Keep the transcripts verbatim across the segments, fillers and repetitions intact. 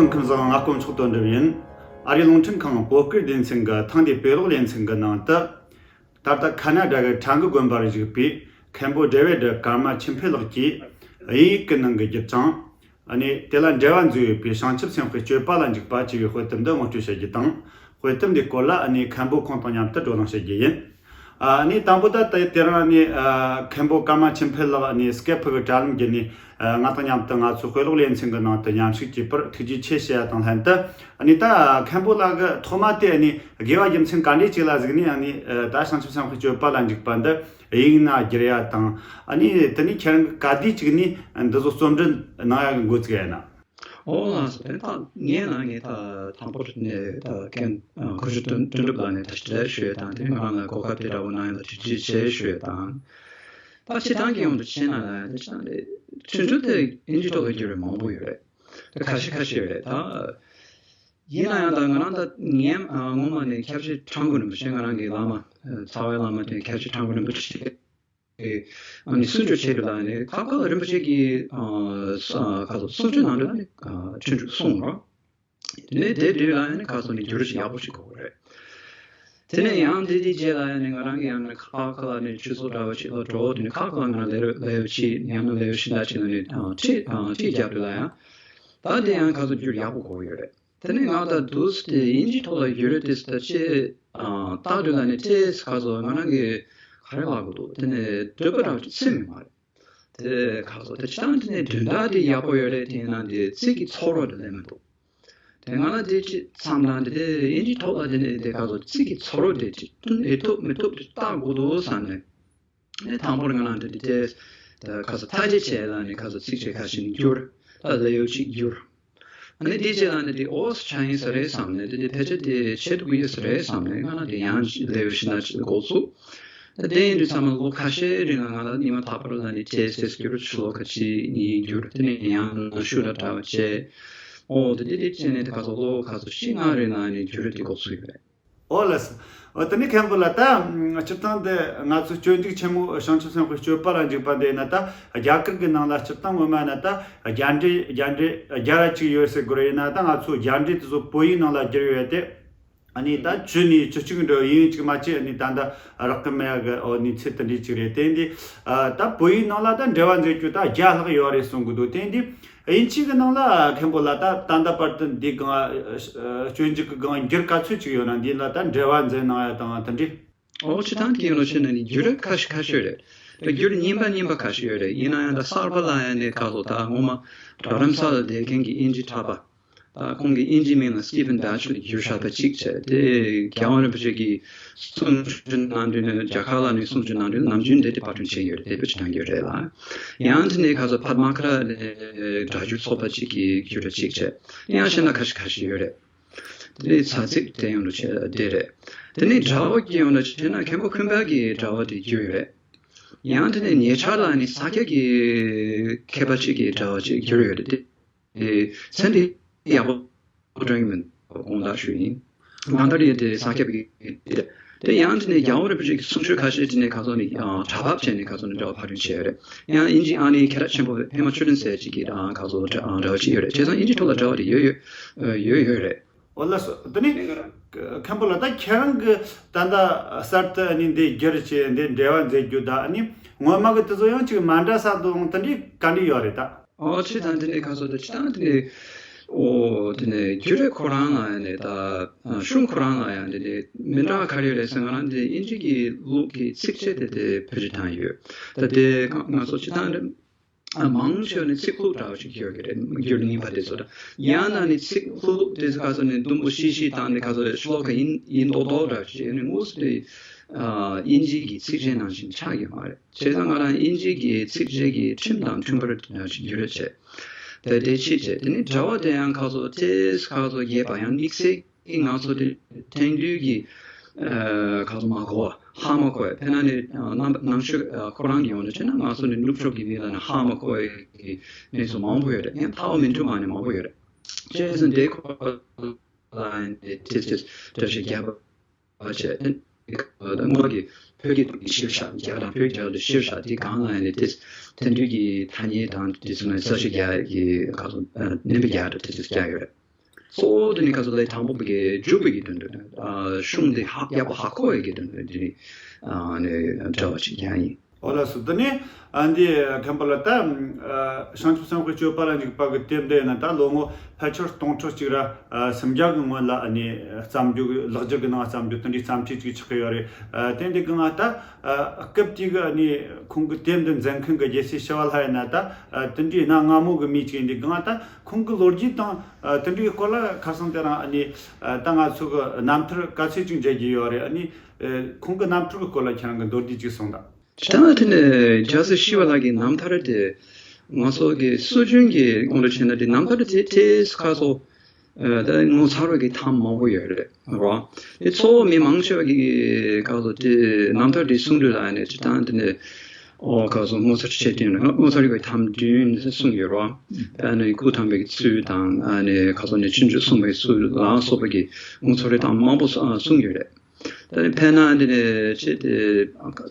ཁམས་བཟང་། ང་དཀོན་མཆོག་དོན་གྲུབ་ཡིན། ཨ་རིའི་རླུང་འཕྲིན་ཁང་བོད་སྐད་སྡེ་ཚན་གྱི་ཐེངས་འདིའི་དཔེ་ཀློག་ལེ་ཚན་གྱི་ནང་དུ། ད་ལྟ་ཁ་ན་ཌ་གི་ཁྲ་འགུ་དགོན་པར་བཞུགས་པའི་མཁན་པོ་ཌེ་ཝིཌ་ཀརྨ་ཆོས་འཕེལ་ལགས་ཀྱིས་དབྱིན་ཡིག་གི་ནང་གི་རྒྱུད་དང་། ཨ་ནི་དེ་ལ་འབྲེལ་བ་འཛུགས་ཡོད་པའི་བྱང་ཆུབ་སེམས་དཔའི་སྤྱོད་པ་ལ་འཇུག་པ་ཅེས་པའི་དཔེ་དེབ་འདི་ངོ་སྤྲོད་བྱེད་རྒྱུ་དང་། དཔེ་དེབ་འདིའི་སྐོར་ལ་ཨ་ནི་མཁན་པོ་ཁོང་དང་མཉམ་དུ་བགྲོ་གླེང་བྱེད་རྒྱུ་ཡིན། ཨ་ནི་དང་པོ་ད་དེ་དེ་རིང་ཨ་ནི་ཨ་མཁན་པོ་ཀརྨ་ཆོས་འཕེལ་ལགས་ཨ་ནི་སྐེ་ཕུ་གི་དྲ་ལམ་བརྒྱུད་ནས་ཨ་ང་དང་མཉམ་དུ་ང་ཚོའི་དཔེ་ཀློག་ལེ་ཚན་གྱི་ནང་དུ་མཉམ་ཞུགས་བྱས་པར་ཐུགས་རྗེ་ཆེ་ཞུ་ཡ་དང་ལྷན་དུ། ཨ་ནི་ད་མཁན་པོ་ལགས་ཀྱིས་ཐོག་མ་དེ་ཨ་ནི་དགེ་བ་རྒྱུ་མཚན་ག་འདྲས་ཅིག་ལ་གཟིགས་ནས་ཨ་ནི་ཨ་ད་བྱང་ཆུབ་སེམས་དཔའི་སྤྱོད་པ་ལ་འཇུག་པ་འདི་དབྱིན་ཡིག་ནང་བསྒྱུར་ཡ་དང་། ཨ་ནི་དེ་ནས་ཁྱེད་རང་གིས་ག་དུས་ཅིག་ནས་འདི་ཚོ་རྩོམ་འབྲི་གནང་ཡ་གི་འགོ་བཙུགས་ཡ་ཡིན་ན། ཨོ་ལགས་སོ། དེ་ད་ངས་ན་ངས་ད་དང་པོ་ནས་ད་མཁན་ཁུ་བྱུག་དོན་དོན་གྲུབ་ལགས་ནས་ད་ཞུ་ཡ་ཞུ་ཡ་དང་། དེ་ང་རང་ལ་གོ་སྐབས་དེ་འདྲ་བོ་གནང་ཡ་ལ་ཐུགས་རྗེ་ཆེ་ཞུ་ཡ་དང་། ད་སྤྱིར་བཏང་གི་ཡོང་དུ་ཕྱིན་ན་ལ་དེ་ཅང་རེད། ཆུང་ཆུང་དེ་དབྱིན་ཇིའི་ཐོག་ལ་བསྒྱུར་བའི་མང་པོ་ཡོད་རེད། ད་ཁ་ཤས་ཁ་ཤས་རེད་ད། ཡིན་ན་ཡང་ད་ང་རང་ད་ངས་ཨ་སྔོན་མ་ནས་ཁྱབ་བྱེད་ཁྲ་འགུ་རིན་པོ་ཆེ། ང་རང་གི་བླ་མ་ཨ་རྩ་བའི་བླ་མ་དེ་ཁྱབ་བྱེད་ཁྲ་འགུ་རིན་པོ་ཆེ་ཨ་ནི་གསུང་ཆོས་བྱེད་དུས་ལ་ནི་ཁ་ཁ་ལ་རིན་པོ་ཆེ་གི་ཨ་ཁ་ལ་གསུང་ཆོས་ནང་དུ་ནི་ཨ་ཆོས་འབྱུང་གསུངས་རོ། དེ་ནས་དེ་དུས་ལ་ནི་ཁ་སང་ནི་བསྒྱུར་ཞིག་ཡག་པོ་ཞིག་དགོས་རེད། དེ་ནས་ཡང་དེ་དེ་རྗེས་ལ་ཡང་ནི་ང་རང་གི་ཡང་ནི་ཁ་ཁ་ལ་ནི་ཆོས་ཚོགས་འདྲ་བ་ཞིག་ལ་འགྲོ། དེ་ནི་ཁ་ཁ་ལ་ང་རང་ལས་ལས་ཡོད་ཆེ་ཡང་ན་ལས་ཡོད་ཤིན་ཏུ་ཆེ་ན་ནི་ཁྲིད་ཁྲིད་རྒྱབ་དུས་ལ་ཡང་ད་དེ་ཡང་ཁ་སང་བསྒྱུར་ཡག་པོ་དགོས་ཡོད་རེད། དེ་ནས་ང་ད་དུས་དེ་དབྱིན་ཇིའི་ཐོག་ལ་བསྒྱུར་ཡོད་དེ་ད་ཆེ་ཨ་ལྟ་དུས་ལ་ནི་ཏོག་ཙམ་ཁ་སང་ང་རང་གི་ག་རེ་ལབ་དགོས་འདུག་དེ་ནས་འདོད་པ་འདྲ་བ་ཅིག་སེམས་མི་མ་རེད། དེ་ཁ་སང་དེ་སྤྱིར་བཏང་དེ་ནས་དོན་དག་དེ་ཡག་པོ་ཡོད་རེད། དེ་ཡིན་ན་དེ་ཚིག་གི་ཚོར་བ་དེ་ལེན་མི་འདུག་དེ་ང་ལ་དེ་ཅི་བསམ་ན་དེ་དབྱིན་ཇིའི་ཐོག་ལ་དེ་ནས་དེ་ཁ་སང་ཚིག་གི་ཚོར་བ་དེ་ཅི་ཐུབ་མི་ཐུབ་མི་ཐུབ་དེ་བལྟ་དགོས་འདུག་བསམ་ནས། ནས་དང་པོར་ང་རང་འདི་འདི་དེ་ཁ་སང་ཐག་བཅད་བྱས་ལ་ནི་ཁ་སང་ཚིགས་བཅད་ཁ་ཤས་ནི་བསྒྱུར། ད་ལེའུ་གཅིག་བསྒྱུར། ཨ་ནི་འདི་རྗེས་ལ་ནི་འདི་ཨོ་ས་ཆ་ཡིན་ས་རེད་བསམ་ནས། འདི་འདི་ཕལ་ཆེར་འདི་བྱེད་ཐུབ་ཀྱི་ཡོད་ས་རེད་བསམ་ནས། ང་རང་འདི་ཡང་ལེའུ་བཞི་ན་ཅིག་འགོ་ཚུགས། ད་དེ་ཡིན་དུས་ཚང་མ་ལོ་ཁ་ཤས་རིང་ལ་ང་ལ་ཉི་མ་རྟག་པར་ལ་ནི་དེ་ཚེས་བསྒྱུར། ཕྱི་ལོ་ཁ་ཅིག་གཉིས་བསྒྱུར། དེ་ནས་ཡང་ན་ཤུ་ར་འདྲ་བ་བྱས། ཨོ་དེ་འདི་འདི་བྱས་ནས་ད་ཁ་སང་ལོ་ཁ་སང་བཞི་ལྔ་རིང་ལ་ནི་བསྒྱུར་འདི་འགོ་ཚུགས་ཡོད་རེད། ཨོ་ལགས་སོ། ཨོ་དེ་ནི་མཁན་པོ་ལགས། ད་སྤྱིར་བཏང་དེ་ང་ཚོ་སྤྱོད་འཇུག་ཆེན་མོ་བྱང་ཆུབ་སེམས་དཔའི་སྤྱོད་པ་ལ་འཇུག་པ་འདི་ཡིན་ན། ད་རྒྱ་གར་གྱི་ནང་ལ་སྤྱིར་བཏང་ངོ་མ་ན་ད་རྒྱ་འགྲེལ་རྒྱ་འགྲེལ་རྒྱ་ར་གཅིག་ཡོད་ཟེར་དགོས་རེད། ཡིན་ན་ད་ང་ཚོ་རྒྱ་འགྲེལ་དེ་ཚོ་བོད་ཡིག་ནང་ལ་བསྒྱུར་ཡོད་དེ། ཨ་ནི་ད་བཅུ་ནས་བཅུ་གཅིག་འགྲོ་ཡིན་གཅིག་མ་གཅིག་ཨ་ནི་ད་ད་རག་གི་མེད་གི། ཨོ་ནི་ཚེ་དེ་འདྲའི་གཅིག་རེད། དེ་འདི་ཨ་ད་བོད་ཡིག་ནང་ལ་ད་འགྲེལ་བ་མཛད་རྒྱུ་ད་བརྒྱ་ལྷག་ཡོད་རེད་གསུང་གི་འདུག་དེ་འདི་དབྱིན་ཇི་གི་ནང་ལ་མཁན་པོ་ལགས་ད་ད་ལྟ་བར་དུ་འདི་སྒང་སྤྱོད་འཇུག་གི་སྒང་འགྱུར་ག་ཚོད་ཅིག་ཡོད་ན། འདི་ལ་ད་འགྲེལ་བ་མཛད་གནང་ཡ་དང་དེ་འདྲའི། ཨོ་སྤྱིར་བཏང་གི་ཡོང་ལ་ཕྱིན་ན་ནི་འགྱུར་ཁ་ཤས་ཁ་ཤས་རེད། ད་འགྱུར་རྙིང་པ་རྙིང་པ་ཁ་ཤས་ཡོད་རེད། ཡིན་ན་ཡང་ད་གསར་པ་ལ་ཡང་ནི་ཁ་ལོ་ད་ངོ་མ་རྡ་རམ་ས་ལ་བསྡད་མཁན་གྱི་དབྱིན་ཇི་གྲྭ་པ། ད་ཁོང་གི་དབྱིན་ཇིའི་མིང་ལ་Stephen Batchelor བསྒྱུར་བཞག་པ་གཅིག་བྱས། དེ་རྒྱལ་བ་རིན་པོ་ཆེ་གིས་གསུང་ཆོས་གནང་དུས་ནས་རྒྱ་གར་ལ་ནི་གསུང་ཆོས་གནང་དུས་ནམ་རྒྱུན་དེ་དེ་པར་སྐྲུན་བྱས་ཡོད་རེད། དེ་བེད་སྤྱོད་གཏང་གི་ཡོད་རེད་ལ། ཡང་དེ་ནས་ཁ་སང་པདྨ་ཀ་ར་ནས་སྒྲ་སྒྱུར་ཚོགས་པ་གཅིག་གིས་བསྒྱུར་བ་གཅིག་བྱས། ཡང་གཞན་ལ་ཁ་ཤས་ཁ་ཤས་ཡོད་རེད། དེ་ནས་ཚ་ཚིག་དེ་ཡང་རུ་བྱས་དེ་རེད། དེ་ནས་དྲ་བ་གི་ཡོང་ལ་བྱས་ན་མཁན་པོ་ཁུན་པ་གི་དྲ་བ་དེ་བསྒྱུར་ཡོད་རེད། ཡང་དེ་ནས་ཉེ་ཆར་ལ་ནི་ས་སྐྱ་གི་མཁས་པ་གཅིག་གི་དྲ་བ་གཅིག་བསྒྱུར་ཡོད་རེད། དེ་ཚན་དེ་ཡག་པོ་སྒྲོན་གྱི་མིན་དགོངས་དག་ཞུ་ཡིན། གང་ལྟར་ཡིན་དེ་ས་སྐྱ་པའི་དེ་ཡང་དེ་ནས་རྒྱལ་བ་རིན་པོ་ཆེ་གི་གསུང་ཆོས་ཁ་ཤས་དེ་ནས་ཁ་སང་ནས་གྲགས་ཕབ་བྱས་ནས་ཁ་སང་ནས་འདྲ་བ་ཕབ་སྒྲིག་བྱས་རེད། ཡང་དབྱིན་ཇི་ཨ་ནི་མཁན་གྲགས་ཆེན་པོ་ཕེ་མ་ཆོས་སྒྲོན་ཟེར་ཅིག་གིས་ཁ་སང་འདྲ་བ་ཅིག་ཡོད་རེད། བྱས་ཙང་དབྱིན་ཇི་ཐོག་ལ་འདྲ་བ་དེ་ཡོད་ཡོད་ཡོད་ཡོད་རེད། ཨོ་ལགས་སོ། དེ་ནས་མཁན་པོ་ལགས་ད་ཁྱེད་རང་གི་ད་ལྟ་གསར་དུ་ཨ་ནི་འདི་བསྒྱུར་བྱས་འདི་འགྲེལ་བ་མཛད་རྒྱུ་ད་ཨ་ནི་སྔོན་མ་གི་དེ་ཚོ་ཡང་ཅིག་མ་འདྲ་ས་དང་དེ་འདྲའི་ག་འདྲ་ཡོད་རེད་ད། ཨོ་ཅི་དང་དེ་ནས་ཁ་སང་དེ་ཅི་དང་དེ་ནས་ཨོ་དེ་ནས་བསྒྱུར་རེ་ཁོ་རང་ལ་ཡང་ནས་ད་གཞུང་ཁོ་རང་ལ་ཡང་དེ་ནས་མི་འདྲ་ག་རེ་རེད་ཟེར། ང་རང་དེ་དབྱིན་ཇི་གི་ལུགས་ཀྱི་ཚིགས་བཅད་དེ་དེ་བེད་སྤྱོད་བཏང་ཡོད། ད་དེ་ང་ཚོ་ཅི་དང་དེ་མང་ཆེ་བ་ནི་ཚིག་ལྷུག་འདྲ་བ་ཞིག་ཡོད་ཀྱི་རེད། བསྒྱུར་རྙིང་པ་དེ་ཚོ་ད་ཡང་ན་ནི་ཚིག་ལྷུག་ལྷུག་དེ་ཚོ་ཁ་སང་ནས་དུམ་བུ་བཞི་བཞི་བཏང་ནས་ཁ་སང་ཤློ་ཀ་ཡིན་ཡིན་མདོག་མདོག་འདྲ་བ་ཞིག་ཡོད་ནི་དངོས་སུ་དེ་དབྱིན་ཇི་གི་ཚིགས་བཅད་ནང་བཞིན་ཆགས་ཀྱི་མ་རེད། བྱས་ཙང་ང་རང་དབྱིན་ཇི་གི་ཚིགས་བཅད་ཀྱི་ཁྲིམས་དང་མཐུན་པར་བསྒྱུར་བྱས། དེ་དེ་ཕྱིས་བྱས་དེ་ནི་དྲ་བ་དེ་ཡང་ཁ་སང་ཏོག་ཙམ་ཁ་སང་རྒྱས་པ། ཡང་དམིགས་བསལ་གྱི་ང་ཚོ་དེ་དེང་དུས་ཀྱི་ཁ་སང་མ་གོ་བ་ཧ་མ་གོ་བ། དཔེར་ན་ནི་རྣམ་པ་ནང་ཆོས་ཁོ་རང་གི་ཡོང་ནས་བྱས་ན་ང་ཚོ་ནི་ནུབ་ཕྱོགས་ཀྱི་མི་ལ་ནི་ཧ་མ་གོ་བའི་གནས་ཚུལ་མང་པོ་ཡོད་རེད། ཡང་ལྟ་བ་མི་མཐུན་པ་ནི་མང་པོ་ཡོད་རེད། བྱས་ཙང་དེ་ཁོ་ལ་ནི་ཏོག་ཙམ་འགྲེལ་བཤད་རྒྱས་པ། བ་བྱས། དེ་ནི་ད་སྔོན་གྱི་བོད་ཀྱི་ཐོག་གི་ཤེར་ཤག་རྒྱ་དང་བོད་ཀྱི་རྒྱ་དང་ཤེར་ཤག་དེ་གང་ལ་ཡང་ནི་དེ་དེང་དུས་ཀྱི་ཐ་སྙད་དང་དེ་ཚོ་ནི་གསལ་བཤད་རྒྱག་གི་ག་ཚོད་བསྣན་པ་རྒྱག་དང་དེ་ཚོ་རྒྱག་ཡོད་རེད། གཙོ་བོ་དེ་ནི་ཁ་སང་ལས་དང་པོ་གི་འཇུག་པའི་གི་དོན་དུ་ཨ་གཞུང་དེ་ཧ་ཡག་པོ་ཧ་གོ་ཡི་གི་དོན་དུ་དེ་ནི་ཨ་ནི་འབྲེལ་བ་ཅིག་ཀྱང་ཡིན། ཨོ་ལགས་སོ། དེ་ནས་ཨ་འདི་མཁན་པོ་ལ་ད་ཨ་བྱང་ཆུབ་སེམས་དཔའི་སྤྱོད་པ་ལ་འཇུག་པ་གི་དེབ་འདི་ཡིན་ན་ད་ལོ་ངོ་ཕལ་ཆེར་སྟོང་ཕྲག་གཅིག་ར་ཨ་སུམ་བརྒྱ་གི་སྔོན་ལ་ཨ་ནི་བརྩམས་རྒྱུ་གི་ལེགས་སྦྱར་གི་ནང་བརྩམས་རྒྱུ་དེ་འདྲའི་བརྩམས་ཆོས་ཅིག་ཆགས་ཀྱི་ཡོད་རེད། ཨ་དེ་འདི་གི་ང་ད་ཨ་སྐབས་དེ་གི་ཨ་ནི་ཁོང་གི་དེབ་འདི་མཛད་མཁན་གི་རྒྱལ་སྲས་ཞི་བ་ལྷ་ཡིན་ན་ད་ཨ་དེ་འདྲའི་གནའ་སྔ་མོ་གི་མི་ཅིག་ཡིན་དུས་གི་ང་ད་ཁོང་གི་ལོ་རྒྱུས་དང་ཨ་དེ་འདྲའི་སྐོར་ལ་ཁ་སང་དེ་རིང་ཨ་ནི་ཨ་ད་ང་ཚོ་གི་རྣམ་ཐར་ག་ཚོད་ཅིག་མཇལ་རྒྱུ་ཡོད་རེད། ཨ་ནི་ཨ་ཁོང་གི་རྣམ་ཐར་གི་སྐོར་ལ་ཁྱེད་རང་གི་མདོར་བསྡུས་ཅིག་གསུངས་དང་། ད་དེ་ནས་རྒྱལ་སྲས་ཞི་བ་ལྷ་གི་རྣམ་ཐར་དེ་ང་ཚོ་གི་སྲོལ་རྒྱུན་གྱི་དགོངས་དོན་བྱས་ན་དེ་རྣམ་ཐར་དེ་ཏོག་ཙམ་ཁ་སོ། ཨ་ད་ངོ་མཚར་བའི་གི་ཐབས་མང་པོ་ཡོད་རེད་རོ། དེ་གཙོ་བོ་མི་མང་ཆེ་བ་གི་ཁ་སོ་དེ་རྣམ་ཐར་དེ་གསུང་དུས་ལ་ནི་སྤྱིར་བཏང་དེ་ནས་ཨོ་ཁ་སོ་ངོ་མཚར་ཆེ་དེ་ནི་ངོ་མཚར་བའི་ཐབས་བདུན་གསུངས་ཡོད་རོ། ཨ་ནི་སྐུ་ཐམས་པའི་ཚུལ་དང་ཨ་ནི་ཁ་སོ་ནི་ཆོས་འབྱུང་གསུངས་པའི་ཚུལ་ལ་སོགས་པའི་གི་ངོ་མཚར་བའི་ཐབས་མང་པོ་གསུངས་ཡོད་རེད། ད་ནི་དཔེར་ན་འདི་ནས་ཅེས་ཏེ་ཨ་ཁ་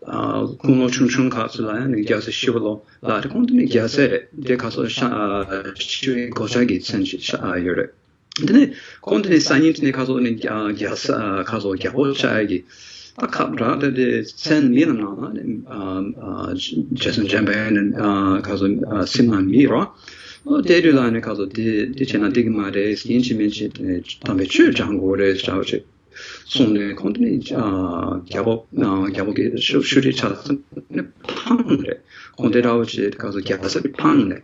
ཨ་དགུང་ལོ་ཆུང་ཆུང་ཁག་ཅིག་ལ་ཡང་ནི་རྒྱལ་སྲས་ཞི་བ་ལྷ་ལགས་དེ་ཁོང་དེ་ནི་རྒྱལ་སྲས་རེད། དེ་ཁ་སོ་ཤ་ཨ་ཞི་བའི་གོ་ཆ་གི་མཚན་ཅིག་ཤ་ཨ་ཡོད་རེད། དེ་ནས་ཁོང་དེ་ནི་སང་ཉིན་དེ་ནི་ཁ་སོ་ནི་རྒྱ་རྒྱལ་ས་ཨ་ཁ་སོ་རྒྱལ་པོ་ཆགས་ཡ་གི་ད་ཁབ་ར་དེ་དེ་མཚན་མི་རྣམས་ནང་ལ་ནི་ཨ་ཨ་རྗེ་བཙུན་འཇམ་དཔལ་ནི་ཨ་ཁ་སོ་ཨ་སེམས་ནང་མི་རོ། ཨོ་དེ་དུས་ལ་ནི་ཁ་སོ་དེ་དེ་བྱས་ན་འགྲིག་གི་མ་རེད། ཡིན་གཅིག་མིན་གཅིག་དེ་ནི་དམ་པའི་ཆོས་སྦྱང་དགོས་རེད་ཟེར་བ་ཞིག་གསུངས་ནས་ཁོང་དེ་ནི་ཨ་རྒྱལ་པོ་ཨ་རྒྱལ་པོ་གི་ཤུ་ཤུ་ཁྲི་ཆགས་ནས་ཕངས་རེད། ཁོང་དེ་འདྲ་བོ་བྱས་ཁ་སོ་རྒྱལ་ས་དེ་ཕངས་ནས་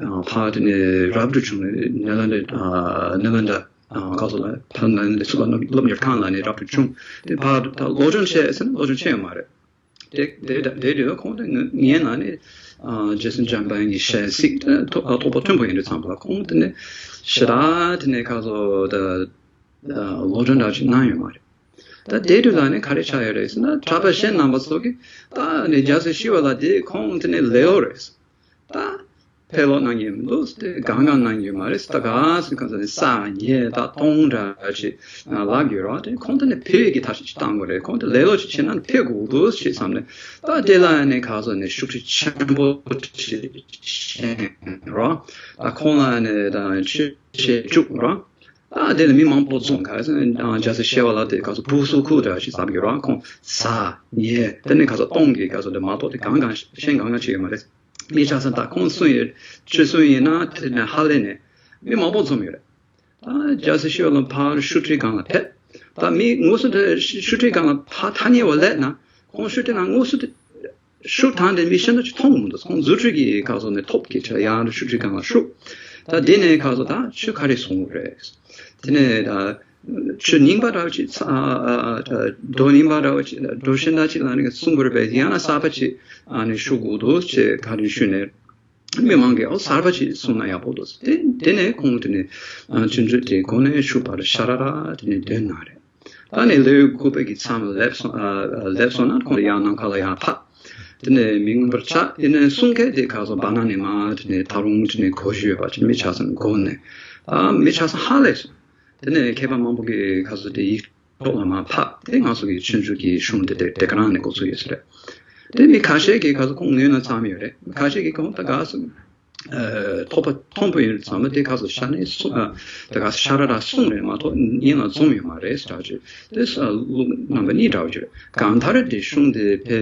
ཨ་ཕར་དེ་ནས་རབ་ཏུ་བྱུང་ནས་ནཱ་ལེནྡྲ་ཨ་ནཱ་ལེནྡྲ་ཨ་ཁ་སོ་ལ་ཕར་ནཱ་ལེནྡྲ་ཚུགས་པ་སློབ་གཉེར་ཁང་ལ་ནས་རབ་ཏུ་བྱུང་། དེ་ཕར་ད་སློབ་སྦྱོང་བྱས་ཟེར་ན་སློབ་སྦྱོང་བྱས་ཡོད་མ་རེད། དེ་དེ་དེ་དུས་ཁོང་དེ་ངའི་ནང་ནས་ཨ་རྗེ་བཙུན་འཇམ་དཔལ་གྱི་ཞལ་གཟིགས་ཐོག་ཐོག་པ་མཐོན་པོ་ཡིན་དུས་ཙམ་པ་ལ་ཁོང་དེ་ནས་ཞེ་དྲག་དེ་ནས་ཁ་སོ་ད། ཨ་སློབ་སྦྱོང་འདྲ་ཅིག་གནང་ཡོད་མ་རེད། ད་དེ་དུས་ལ་ནི་ག་རེ་ཆགས་ཡོད་རེད་ཟེར་ན་གྲྭ་པ་གཞན་རྣམ་པ་ཚོ་གིས་ད་ནི་རྒྱལ་སྲས་ཞི་བ་ལྷ་དེ་ཁོང་དེ་ནི་ལེ་ལོ་རེད། ད་ཕེ་ལོ་གནང་གི་མི་འདུག་དེ་གང་གང་གནང་གི་མ་རེད། ད་ག་སེ་ག་ས་ནི་ས་ཉེ་ད་སྟོང་འདྲ་ཅིག་ལབ་ཡོད་རེད། དེ་ཁོང་དེ་ནི་ཕེ་གི་ཐབས་ཤིག་བཏང་དགོས་རེད། ཁོང་དེ་ལེ་ལོ་ཅིག་བྱེད་ན་ཕེ་དགོས་འདུག་ཅེས་བསམ་ནས་ད་དེ་ལ་ནི་ག་ས་ནི་ཤུགས་ཁྲི་ཆེན་པོ་ཅིག་བཞེངས་རོགས། ད་ཁོང་ལ་ནི་ད་ཆོས་བྱེད་བཅུག་རོགས། ཨ་དེ་ནི་མི་མང་པོ་འཛོམས། ག་རེ་ཟེར་ན་རྒྱལ་སྲས་ཞི་བ་ལྷ་དེ་ག་ཚོད་བུ་སུ་ཁུ་འདྲ་ཞིག་ཟབ་ཡོད་ར། ཁོང་ཟ་ཉལ་དེ་ནི་ག་ཚོད་གཏོང་གི་ག་ཚོད་དེ་མ་གཏོགས་དེ་གང་གང་གཞན་གང་གང་བྱེད་ཡོད་མ་རེད། མི་ཆ་ཚང་ད་ཁོང་གསུང་ཡོད་ཆོས་གསུང་ཡིན་ན་དེ་ནི་ཧ་ལས་ནས་མི་མང་པོ་འཛོམས་ཡོད་རེད། ད་རྒྱལ་སྲས་ཞི་བ་ལྷ་ཕར་ཤུ་ཁྲི་སྒང་ལ་ཕེབས། ད་མི་དངོས་སུ་དེ་ཤུ་ཁྲི་སྒང་ལ་ཕར་ཐག་ཉེ་བ་སླེབས་ན་ཁོང་ཤུ་ཁྲི་ནང་དངོས་སུ་དེ། ཤུགས་དང་དེ་མི་ཤེས་ན་ཅི་མཐོང་མི་འདུག་ཁོང་རྫུ་འཕྲུལ་གྱི་ཁ་སོ་ནས་ཐོབ་ཀྱི་ཆ་ཡང་ཤུགས་ཀྱི་སྒང་ལ་ཤུགས། ད་དེ་ནས་ཁ་སོ་ད་ཆོས་ག་རེ་གསུང་དགོས་རེད། དེ་ནས་ད་ཆོས་རྙིང་པ་འདྲ་བ་ཅིག་ཚ་ཨ་ཨ་ད་མདོ་རྙིང་པ་འདྲ་བ་ཅིག་མདོ་གཞན་དག་ཅིག་ལ་ནི་གསུང་དགོས་རེད་པས། ཡང་ན་གསར་པ་ཅིག་ཨ་ནི་ཤུགས་དགོས་འདུག་ཅེས་ག་རེ་ཞུས་ནས་མི་མང་གིས་ཨོ་གསར་པ་ཅིག་གསུང་ན་ཡག་པོ་འདུག་དེ་དེ་ནས་ཁོང་དེ་ནས་ཨ་ཆུང་ཆུང་དེ་གོ་ནས་ཤུགས་པར་ཤ་ར་ར་དེ་ནས་འདོན་གནང་རེད། ད་ནི་ལེའུ་དགུ་པའི་གི་མཚམས་ལ་སླེབས་སོང་། ཨ་སླེབས་སོང་ན་ཁོང་ཡང་ནམ་མཁའ་ལ་ཡར་འཕགས། དེ་ནས་མི་མངོན་པར་ཆགས། དེ་ནས་གསུང་མཁན་དེ་ག་སོ་བ་ན་ནི་མ་དེ་ནས་ད་རུང་དེ་ནས་གོ་ཞུས་པ་ཅིག་མི་ཆ་ཚང་དགོངས་ནས། ཨ་མི་ཆ་ཚང་ཧ་ལས་སོང་། དེ་ནས་མཁས་པ་མང་པོ་གི་ག་སོ་དེ་ཡིག་ཐོག་ལ་མར་ཕབ་སྟེ་ང་ཚོ་གི་ཆོས་འབྱུང་གི་གཞུང་དེ་དེ་དེ་ག་རང་ནས་འགོ་ཚུགས་ཡོད་ས་རེད། དེ་མི་ཁ་ཤས་ཀྱིས་ག་སོ་ཁོང་ངོས་ན་བརྩམས་ཡོད་རེད། ཁ་ཤས་ཀྱིས་ཁོང་ད་ག་སོ། ཨ་ཐོག་པ་མཐོན་པོ་ཡིན་ཙང་མ་དེ་ག་སོ་ཤ་ནས་གསུང་། ཨ་དེ་ག་སོ་ཤ་ར་ར་གསུང་རེད་མ་གཏོགས་སྙན་ལ་འཛོམས་ཡོད་མ་རེད་ཟེར་ཅིག་དེ་ས་ལུགས་རྣམ་པ་གཉིས་འདྲ་བོ་ཅིག་རེད། གང་ལྟར་དེ་གཞུང་དེ་དཔེ་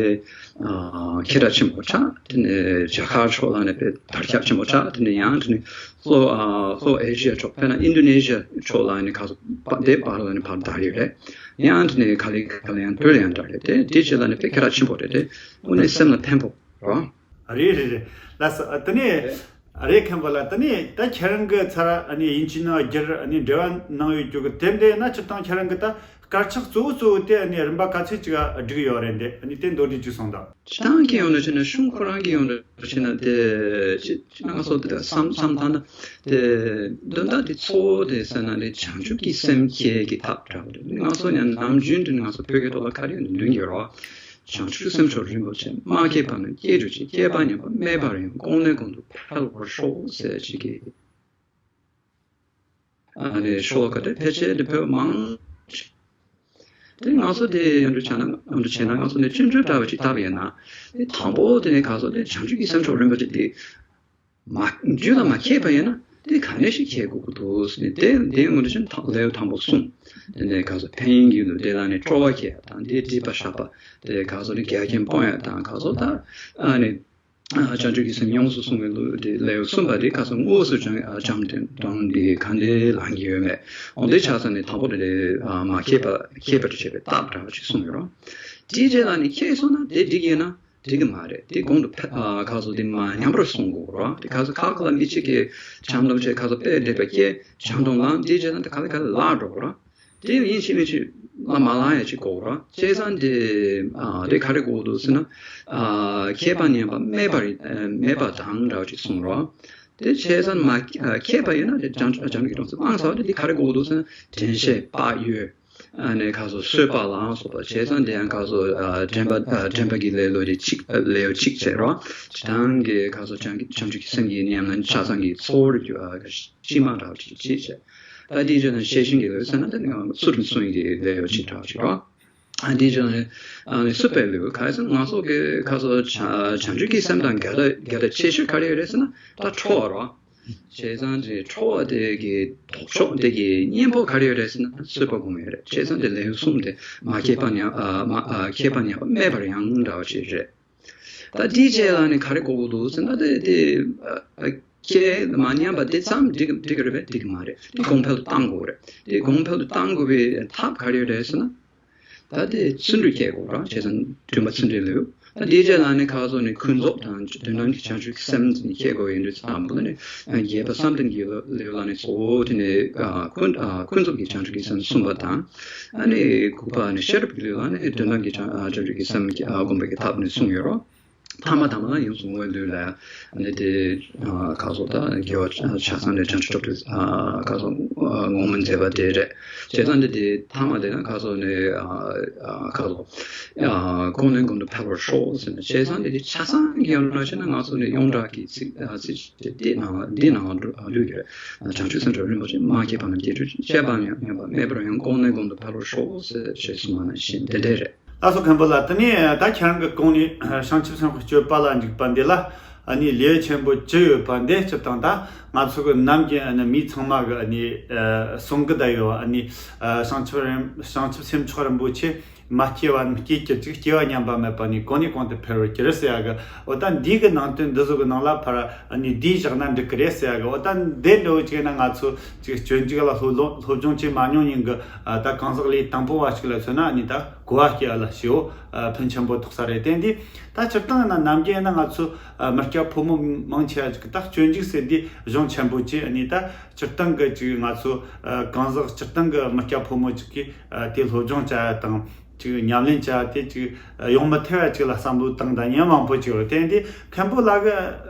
ཨ་མཁས་དྲགས་ཆེན་པོ་ཆགས། དེ་ནས་རྒྱ་གར་ཕྱོགས་ལ་ནས་དཔེ་དར་ཁྱབ་ཆེན་པོ་ཆགས། དེ་ནས་ཡང་དེ་ནས་ལྷོ་ཨ་ལྷོ་ཨེ་ཤི་ཡ་ཕྱོགས་དཔེར་ན་ཨིན་ཌོ་ནེ་ཤི་ཡ་ཕྱོགས་ལ་ནས་ག་སོ་པ་དེ་བར་ལ་ནས་ཕར་དར་ཡོད་རེད། ཡང་དེ་ནས་ག་ལེ་ག་ལེ་ཡང་དོལ་ཡང་དར་རེད། དེ་དེ་ཅི་ལ་ནས་དཔེ་མཁས་དྲགས་ཆེན་པོ་རེད། དེ་དངོས་གནས་སེམས་ལ་ཕན་པོ་རེད། རེད་རེད་རེད། ལགས་སོ། ཨ་དེ་ནས་རེད། མཁན་པོ་ལགས། དེ་ནས་ད་ཁྱེད་རང་གི་ཚར་ཨ་ནི་དབྱིན་ཇིའི་ནང་བསྒྱུར་ཨ་ནི་འགྲེལ་བ་གནང་ཡོད་རྒྱུ་གི་དེབ་འདི་ན་སྤྱིར་བཏང་ཁྱེད་རང་གི་ད་དཀར་ཆག་གཙོ་བོ་གཙོ་བོ་དེ་ཨ་ནི་རིམ་པ་ག་ཚོད་ཅིག་བསྒྲིགས་ཡོད་རེད་འདི། ཨ་ནི་དེ་མདོར་བསྡུས་ཅིག་གསུངས་དང་། སྤྱིར་བཏང་གི་ཡོང་འདྲ་བྱས་ན་གཞུང་ཁོ་རང་གི་ཡོང་འདྲ་བྱས་ན་དེ་ཅི་ཅི་ང་ཚོ་དེ་བསམ་བསམ་ཐང་ན་དེ་དོན་དག་དེ་གཙོ་བོ་དེ་ཟེར་ན་དེ་བྱང་ཆུབ་ཀྱི་སེམས་བསྐྱེད་ཀྱི་ཐབས་འདྲ་བོ་རེད། ང་ཚོ་ཡང་ནམ་རྒྱུན་དུ་ང་ཚོ་བོད་སྐད་ཐོག་ལ་ག་རེ་འདོན་གྱི་རོགས། བྱང་ཆུབ་སེམས་མཆོག་རིན་པོ་ཆེ། མ་སྐྱེས་པ་རྣམས་སྐྱེ་གྱུར་ཅིག་སྐྱེས་པ་ཉམས་པ་མེད་པར་ཡང་། གོང་ནས་གོང་དུ་འཕེལ་བར་ཤོག་ཟེར་ཅིག་གི། ཨ་ནི་ཤོ་ལོ་ཀ་དེ་ཕལ་ཆེར་དེ་བོད་མང་ཆེ། དེ་ང་ཚོ་དེ་ཡོང་འདྲ་བྱས་ན་ཡོང་འདྲ་བྱས་ན་ང་ཚོ་ནས་སྤྱོད་འཇུག་འདྲ་བ་ཅིག་བལྟས་པ་ཡིན་ན། དེ་དང་པོ་དེ་ནས་ག་ཚོད་དེ་བྱང་ཆུབ་ཀྱི་སེམས་མཆོག་རིན་པོ་ཆེ་དེ། མ་རྒྱུད་ལ་མ་སྐྱེས་པ་ཡིན་ན་ དེ་ག་ནས་ཞིག་ཁྱེར་དགོས་ཀྱི་འདུག་ཟེར་ནས། དེ་དེ་སྔོན་དུ་ཕྱིན་ཐང་ལེའུ་དང་པོ་གསུམ། དེ་ནས་ག་ཚོད་ཕན་ཡོན་གྱི་ལུགས་དེ་ལ་ནི་སྤྲོ་བ་སྐྱེ་ཡ་དང་། དེ་སྒྲིབ་པ་བཤགས་པ། དེ་ག་ཚོད་ནི་འགལ་རྐྱེན་སྤོང་ཡ་དང་། ག་ཚོད་ད་ཨ་ནི་ཨ་བྱང་ཆུབ་ཀྱི་སེམས་ཡོངས་སུ་བཟུང་བའི་ལུགས་དེ་ལེའུ་གསུམ་པ་དེ་ག་ཚོད་དངོས་སུ་བྱང་བྱང་དེ་དང་དེ་ག་འདྲ་ལང་གི་ཡོད་མེད། འོ་དེ་ཆ་ཚང་ནི་དང་པོ་དེ་ཨ་མ་ཁྱེད་པ་ཁྱེད་པར་བྱེད་པའི་རྟགས་འདྲ་བ་ཅིག་གསུངས་ཡོད་རོ། དེའི་རྗེས་ལ་ནི་ཁྱེད་སོང་ན་དེ་འགྲིག་ཡོད་ན། དེ་གི་མ་རེད། དེ་གོང་དུ་ཕ- ཨ་ཁ་སོ་དེ་མ་ཉམས་པར་སོང་དགོས་རོ། དེ་ཁ་སོ་ཁ་ཁ་ལ་མི་གཅིག་གིས་བྱམས་སྡོམ་བྱས། ཁ་སོ་དཔེ་འགྲིག་པ་སྐྱེས། བྱམས་སྡོམ་ལངས། དེའི་རྗེས་ལ་དེ་ཁ་ལ་ཁ་ལ་ལག་འགྲོ་རོ། དེ་ཡིན་ཕྱིན་མིན་ཕྱིན་ལ་མ་ལངས་ཡ་ཅིག་དགོས་རོ། བྱས་ཙང་དེ་ཨ་དེ་ག་རེ་དགོས་འདུག་ཟེར་ན། ཨ་མཁས་པ་ཉམས་པ་མེད་པར་ཨ་མེད་པ་དང་འདྲ་བ་ཅིག་གསུངས་རོ། དེ་བྱས་ཙང་མ་མཁས་པ་ཡིན་ན་དེ་བྱང་ཆུབ་བྱང་ཆུབ་ཀྱི་གྲོང་ཚོ་སྤངས་ཚར་བ་དེ། དེ་ག་རེ་དགོས་འདུག་ཟེར་ན། དྲན་ཤེས་བག་ཡོད། ཨ་ནི་ཁ་སོ་གསོད་པ་ལ་སོགས་པ་བྱས་ཙང་། དེ་ཡང་ཁ་སོ་ཨ་དྲན་པ་ཨ་དྲན་པ་གི་ལེའུ་ལོ་རེ་གཅིག་ཨ་ལེའུ་གཅིག་བྱས་རོ། སྤྱིར་བཏང་གི་ཁ་སོ་བྱང་བྱང་ཆུབ་ཀྱི་སེམས་ཀྱི་ཉམས་ལེན་ཆ་ཚང་གི་གཙོ་བོར་གྱུར་ཨ་ཤི་མ་འདྲ་བ་ཅིག་བྱས་བྱས། ད་དེའི་རྗེས་ལ་ཤེར་ཕྱིན་གྱི་ལེའུ་ཟེར་ན། དེ་ནི་སུ་དང་སུ་ཡིན་གྱི་ལེའུ་ཅིག་འདྲ་བ་ཅིག་རོ། ཨ་དེའི་རྗེས་ལ་ཨ་ནི་སུ་པའི་ལེའུ་ག་ཟེར། ང་ཚོ་གི་ཁ་སོ་བྱང་བྱང་ཆུབ་ཀྱི་སེམས་དང་འགལ་ཟླ་འགལ་ཟླ་ཆེ་ཤོས་ག་རེ་ཡོད་རེད་ཟེར་ན། ད་ཁྲོ་བ་རོ། བྱས་ཙང་དེ་ཁྲོ་བ་དེ་གི་ལྡོག་ཕྱོགས་དེ་གི་གཉེན་པོ་ག་རེ་ཡོད་རེད་ཟེར་ན། གསོད་པ་སྒོམ་ཡོད་རེད། བྱས་ཙང་དེ་ལེའུ་གསུམ་དེ་མ་མཁས་པ་ཉམས་ཨ་མ་ཨ་མཁས་པ་ཉམས་པ་མེད་པར་ཡང་འདྲ་བ་ཅིག་རེད། ད་དེའི་རྗེས་ལ་ནི་ག་རེ་དགོས་ཀྱི་འདུག་ཟེར་ན། དེ་དེ་ཨ་ཁྱེད་མ་ཉམས་པ་དེ་ཙམ་འགྲིག་འགྲིག་གི་རེད་པས། འགྲིག་གི་མ་རེད། དེ་གོང་འཕེལ་དུ་གཏང་དགོས་རེད། དེ་གོང་འཕེལ་དུ་གཏང་དགོས་པའི་ཐབས་ག་རེ་ཡོད་རེད་ཟེར་ན། ད་དེ་ཚུལ་འདྲེན་སྐྱེ་དགོས་ར། བྱས་ཙང་སྒྲོན་མ་ཚུལ་འདྲེན་ལེའུ། ད་དེའི་རྗེས་ལ་ནི་ཁ་སོ་ནི་ཀུན་རྫོབ་དང་དོན་དམ་གྱི་བྱང་ཆུབ་ཀྱི་སེམས་ནི་སྐྱེ་དགོས་ཡིན་དུས། དང་པོ་ནི་རྒྱས་པ་བསམ་གཏན་གྱི་ལེའུ་ལ་ནི་གཙོ་བོ་དེ་ནི་ཨ་ཀུན་ཨ་ཀུན་རྫོབ་ཀྱི་བྱང་ཆུབ་ཀྱི་སེམས་གསུངས་པ་དང་། ཨ་ནི་དགུ་པ་ནི་ཤེས་རབ་ཀྱི་ལེའུ་ལ་ནི་དོན་དམ་གྱི་བྱང་ཨ་བྱང་ཆུབ་ཀྱི་སེམས་ཀྱི་ཨ་སྒོམ་པའི་གི་ཐབས་ནི་གསུངས་ཡོད་རོ། ཐ་མ་དང་པོ་ན་ཡོངས་སུ་བསྔོ་བའི་ལུས་ལ་ནི་དེ་ཨ་ཁ་སོ་ད་དགེ་བ་ཆ་ཚང་ནས་བྱང་ཆུབ་ཏུ་ཨ་ཁ་སོ་ཨ་བསྔོ་སྨོན་མཛད་པ་དེ་རེད། བྱས་ཙང་དེ་དེ་ཐ་མ་དེ་ན་ཁ་སོ་ནས་ཨ་ཨ་ཁ་སོ་ཨ་གོང་ནས་གོང་དུ་འཕེལ་བར་ཤོག་ཟེར་ནས། བྱས་ཙང་དེ་དེ་ཆ་ཚང་གི་ཡོང་ལ་བྱས་ན། ང་ཚོ་ནས་ཡོངས་གྲགས་ཀྱི་ཚིག་ཨ་ཚིག་དེ་དེ་ནང་ལ་འདི་ནང་ལ་འདུས་ཡོད་རེད། བྱང་ཆུབ་སེམས་མཆོག་རིན་པོ་ཆེ། མ་མཁས་པ་རྣམས་སྐྱེ་གྲོལ་ཅིང་། བཅས་པ་ཉམས་པ་མེད་པར་ཡང་། གོང་ནས་གོང་དུ་འཕེལ་བར་ཤོག་ཟེར་ཞེས་གསུངས་པ་ནང་བཞིན་དེ་འདྲ་རེད། ལགས་སོ། མཁན་པོ་ལགས། དེ་ནས་ད་ཁྱེད་རང་གི་གོང་ནས་བྱང་ཆུབ་སེམས་དཔའི་སྤྱོད་པ་ལ་འཇུག་པ་འདི་ལ་ཨ་ནི་ལེའུ་ཆེན་པོ་བཅུ་ཡོད་པ་འདི། སྤྱིར་བཏང་ད་ང་ཚོ་གི་ནམ་རྒྱུན་ཨ་ནི་མི་ཚང་མ་གི་ཨ་ནི་ཨ་གསུང་གི་བསྡད་ཡོད། ཨ་ནི་ཨ་བྱང་ཆུབ་རིན་བྱང་ཆུབ་སེམས་མཆོག་རིན་པོ་ཆེ། མ་སྐྱེས་པ་རྣམས་སྐྱེ་གྱུར་ཅིག། སྐྱེས་པ་ཉམས་པ་མེད་པ་ནས། གོང་ནས་གོང་དུ་འཕེལ་བར་གྱུར་ཟེར་ཡ་གི། འོ་ད་འདི་གི་ནང་དོན་འདི་ཚོ་གི་ནང་ལ་ཕར་ཨ་ནི་འདི་བཞག་ན་འགྲིག་གི་རེད་ཟེར་ཡ་གི། འོ་ད་འདི་འདྲ་བོ་ཅིག་ན་ང་ཚོ་ཅིག་སྤྱོད་འཇུག་ལ་སློབ་སློབ་སྦྱོང་བྱེད་མ་མྱོང་མཁན་གི་ཨ་ད་གང་ཟག་ལས་དང་པོ་བ་ཅིག་ལ་མཚོན་ན། ཨ་ནི་ད་གོ་བ་སྐྱེ་ཡ་ལ་ཞེ་པོ་ཨ་ཕན་ཆེན་པོ་ཐོགས་ས་རེད། དེ་འདི་ད་སྤྱིར་བཏང་ན་ནམ་རྒྱུན་ན་ང་ཚོ་ཨ་མི་སྐྱ་ཕོ་མོ་མང་ཆེ་བ་ཅིག་གི་ད་སྤྱོད་འཇུག་ཟེར་འདི་གཞུང་ཆེན་པོ་ཅིག། ཨ་ནི་ད་སྤྱིར་བཏང་གི་ཅིག་ང་ཚོ་ཨ་གང་ཟག་སྤྱིར་བཏང་གི་མི་སྐྱ་ཕོ་མོ་ཅིག་གིས་ཨ་དེ་སློབ་སྦྱོང་བྱ་ཡ་དང་། ཅིག་ཉམས་ལེན་བྱ་དེ་ཅིག་ཡོང་མི་ཐུབ་པ་ཅིག་ལ་བསམ་བློ་བཏང་དང་ཉན་མང་པོ་ཅིག་ཡོད། དེ་འདི་མཁན་པོ་ལགས་ཀྱི་